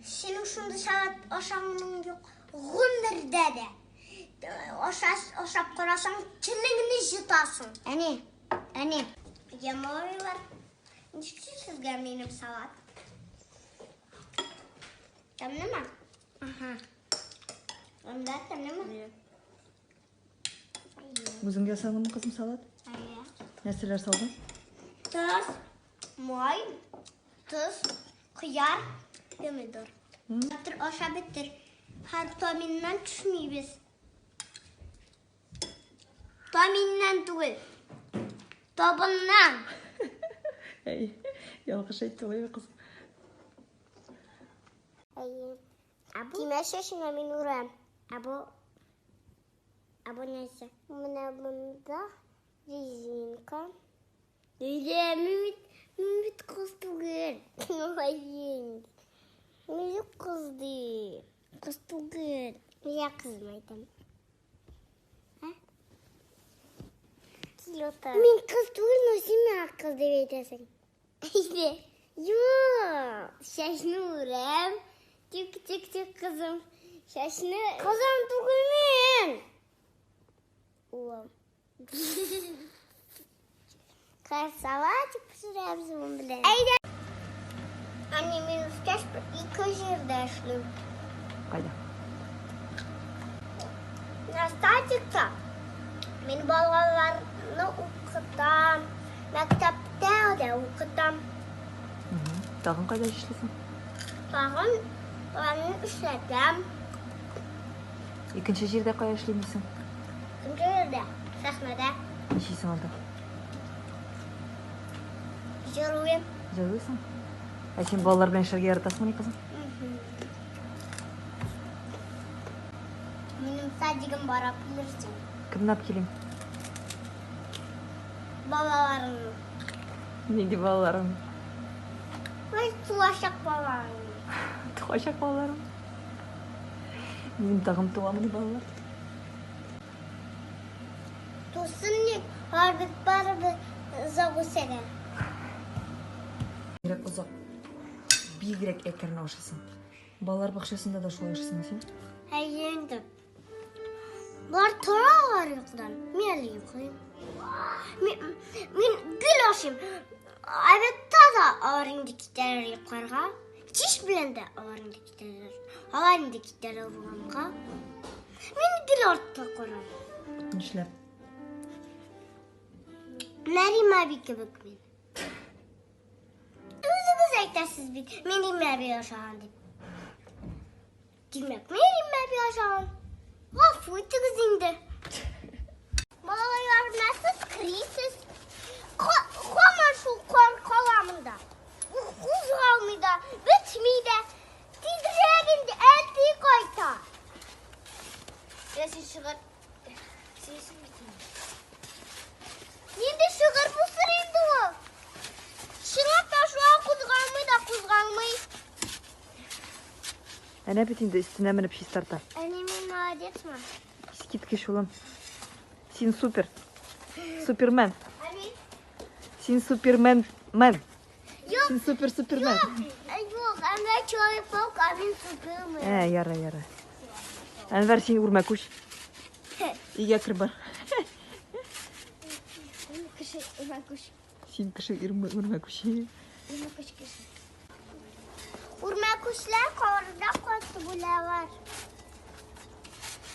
Синең шундый салат ашаганың юк гомердә дә. Ашап карасаң, телеңне җотасың. Әни, әни. Я малайлар, ничек сезгә минем салат? Тәмлеме? Ага. Анда тәмлеме? Үзең ясадыңмы, кызым, салат? Әйе. Нәрсәләр салдың? Тоз, май, тоз, кыяр, помидор. Бетер, аша бетер. Һәм таминнан төшмибез. Таминнан түгел. Табыннан. Әй, ялгыш әйтте ой, кызым. Әйе. Ә бу? Тимә чәчеңә мин үрәм. Ә бу? Ә бу нәрсә? Менә монда резинка. Өйдә мин бит, мин бит кыз түгел. Мин бит кыз ди. Кыз түгел. Я кызым әйтәм. Мин кыз түгел, но син миңа кыз дип әйтәсең. Әйдә. Юк, чәчне үрәм. Тик, тик, тик, кызым. Чәчне... Кызым түгел мин. Улым. Хәзер салатик пешерәбез моның белән. Әйдә. Әни, мин үскәч ике җирдә эшлим. Кайда? На садикта мин балаларны укытам, мәктәптә дә укытам. Тагын кайда эшлисең? Тагын аны эшләтәм. Икенче җирдә кая эшлим дисең? Икенче җирдә, сәхнәдә. Нишлисең анда? Җырлыйм. Җырлыйсың? Ә син балалар белән эшләргә яратасыңмыни, кызым? Минем садигым бар, алып килерсең. Кемне алып килим? Балаларыңны. Нинди балаларың? Ой, туачак балаларыңны. Туачак балаларым. Минем тагын туамыни балалар? Тусын ник, алар бит барыбер озак үсәләр. Бигрәк озак, бигрәк әкрен ашыйсың. Балалар бакчасында да шулай ашыйсыңмы син? Әйе инде. Болар торалар йокыдан. Мин әле йоклыйм. Мин, мин гел ашыйм. Обедта да алар инде китәләр йокларга. Кич белән дә алар инде китәләр. Алар инде китәләр урамга. Мин гел артта карам. Нишләп? Нарима әби кебек мин. Үзегез әйтәсез бит, мин Римма әби ашаган дип. Димәк, мин Римма әби ашаган. Гафу итегез инде. Балалар, менә сез керисез. Һаман шул кар кала монда. Ул кузгалмый да, бетми дә. Тизрәк инде әти кайта. Я син чыгар. Син бит инде. Нинди чыгар булсын инде ул? Чынлап та шулай кузгалмый да кузгалмый. Әнә бит инде өстенә менеп чистарта. Әни, мин молодецмы? Искиткеч, улым. Син супер. Супермен. Әни. Син супермен. Мен. Юк. Син супер супермен. Юк, Әнвәр Человек-паук, а мин супермен. Ә, яра, яра. Әнвәр, син үрмәкүч. Өйгә кер бар. Кеше үрмәкүч. Син кеше үрмәкүч. Үрмәкүч кеше. Үрмәкүчләр.